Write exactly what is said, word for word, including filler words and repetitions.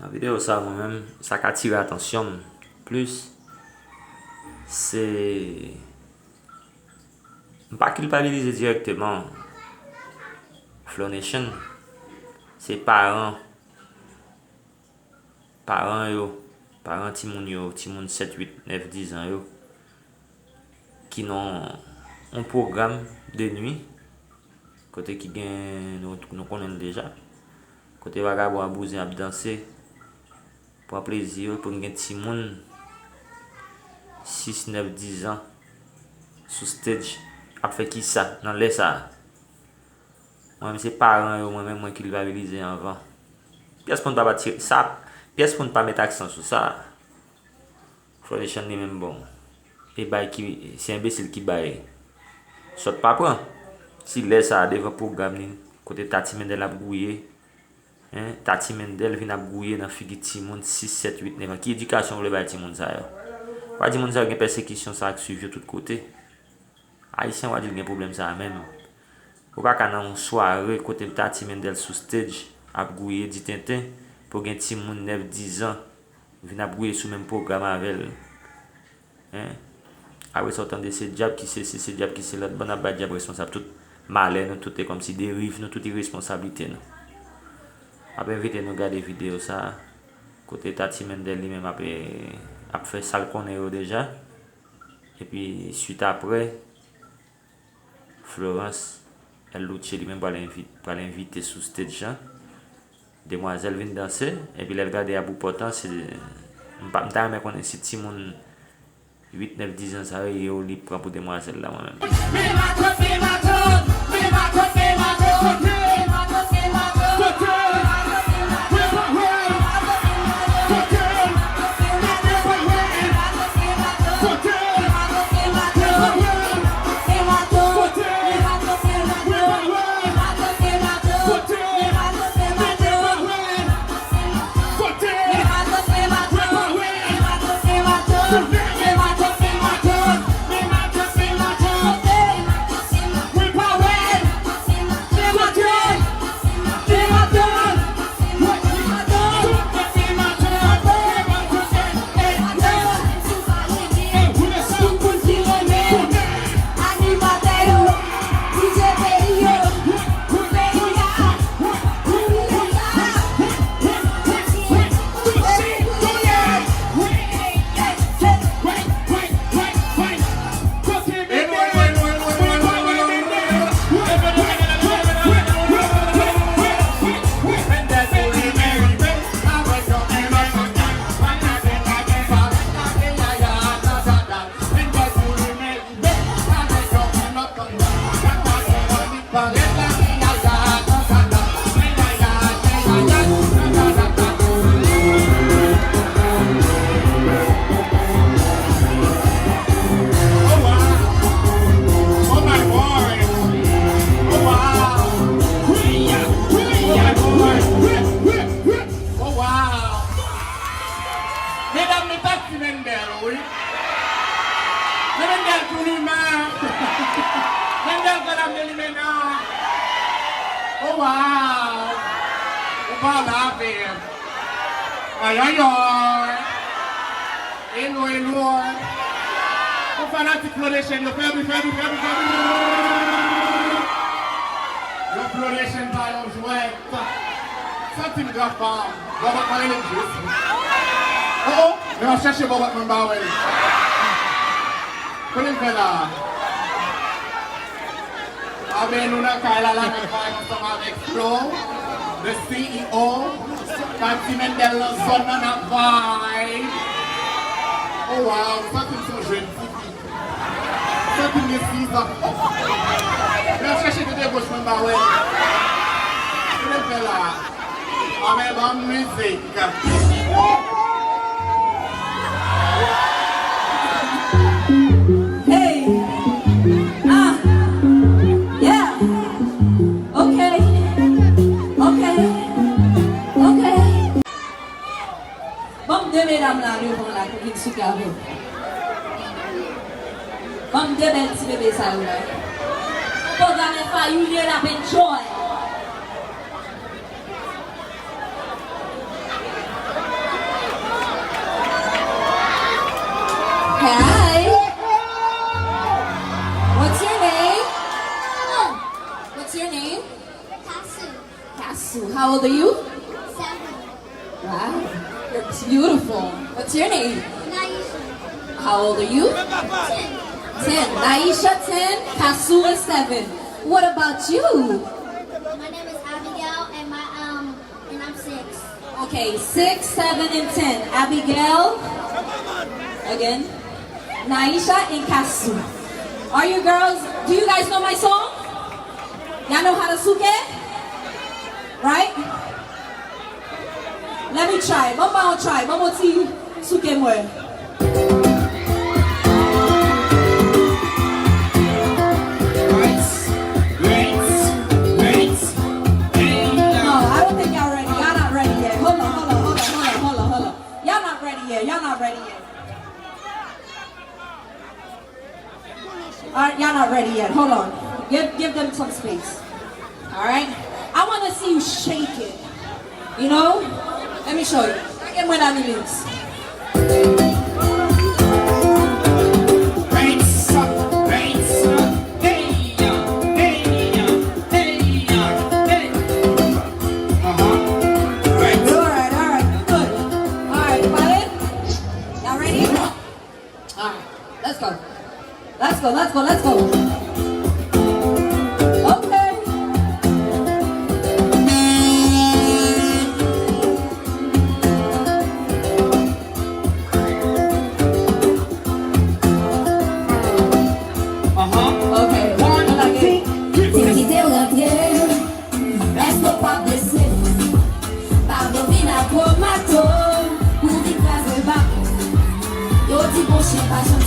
Nan videyo sa, mwen menm, sa k atire atansyon m plis, se, m pa kilpabilize dirèkteman Flow Nation. Se paran, paran yo, paran timoun yo, timoun sèt, uit, nèf, diz an yo, ki nan yon pwogram de nwi, kote ki gen, nou, nou konnen l deja, kote vagabon ak bouzen ap danse, pran plezi yo, pou n gen timoun sis, nèf, diz an sou stage ap fè kisa nan lè sa a. Mwen menm se paran yo, mwen menm mwen kilpabilize anvan. Pyès moun pa pati sa, pyès moun pa met aksan sou sa. Flow Nation li menm bon. E bay ki, se enbesil ki bay sòt pa pran. Si lè sa a devan pwogram li, kote Tati Mendel ap gouye, en, Tati Mendel vin ap gouye nan figi timoun sis, sèt, uit, nèf an. Ki edikasyon w vle bay timoun sa yo? Ou pa di moun sa yo gen pèsekisyon sa ak swiv yo tout kote. Ayisyen w a di l gen pwoblèm sa a menm. Ou pa ka nan yon sware kote Tati Mendel sou stage ap gouye di tenten pou gen timoun nèf, diz an vin ap gouye sou menm pwogram avè l. En? Apre sa, w tande se dyab ki sesi, se dyab ki selòt, bann ap bay dyab responsab tout malè nou, tout e kòmsi deriv nou, tout iresponsablite nou. M ap envite nou gade videyo sa a, kote Tati Mendel li menm ap, ap fè sa l konnen yo deja. Epi, swit apre, Florence L Louche li menm pral envi-, pral envite sou stage lan. Demwazèl vin danse, epi lè l gade Abou Pòtan, se, m pa, m ta renmen konnen si timoun uit, nèf, diz an sa yo, yo li pran pou demwazèl la, mwen menm. Oh, wow! Medam, nou pa Ti Mendel, wi. Men Mendel tou limen. Mendel grann ap de limena. Oh, wow! Ou pa lave. Ay, ay, ay. Elo, elo. Pou fanatik Flow Nation yo, fè bri, fè bri, fè bri, fè bri. Yon Flow Nation pa yon jwèt. Santi m grav pa. Bòbòt mwen rele m Jezi. Oh, oh, men m ap chèche bòbòt mwen m pa wè l. Kote l fè la? Anben, nou nan kay la, la n ap vibe ansanm avèk Flow, the C E O. Tati Mendel nan zòn nan, n ap vibe. Oh, wow, m santi m se yon jèn tifi. M santi m gen sis an. Oh, m ap chèche kote goch mwen m pa wè l. Kote l fè la? Anben, ban m mizik. Hey! Ah! Yeah! Ok! Ok! Ok! Ban m de medam la devan la pou vin souke avè m. Ban m de bèl ti bebe sa yo la. Pwogram F I U ye, n ap enjoy. How old are you? Seven. Wow, you're beautiful. What's your name? Naisha. How old are you? Ten. Ten. Naisha, ten. Kasu is seven. What about you? My name is Abigail, and my um, and I'm six. Okay, six, seven, and ten. Abigail. Again. Naisha and Kasu. Are you girls? Do you guys know my song? Y'all know how to souke? Right? Let me try. Ban m ba yon try. Ban m yon ti souke m wè. No, I don't think y'all ready. Y'all not ready yet. Hold on, hold on, hold on, hold on, hold on, hold on. Y'all not ready yet. Y'all not ready yet. Alright, y'all not ready yet. Hold on. Give give them some space. Alright? I wanna see you shake it. You know? Let me show you. Gen mwen nan limit. Alright, alright, good. Alright, pale. Y'all ready? Alright, let's go. Let's go, let's go, let's go. Okay. Uh-huh. Okay. One, two, three. Kite w rantre. Èske w p ap blese? Pablo vin ak gwo mato pou vin kraze bato. Yo di bon chen pa janm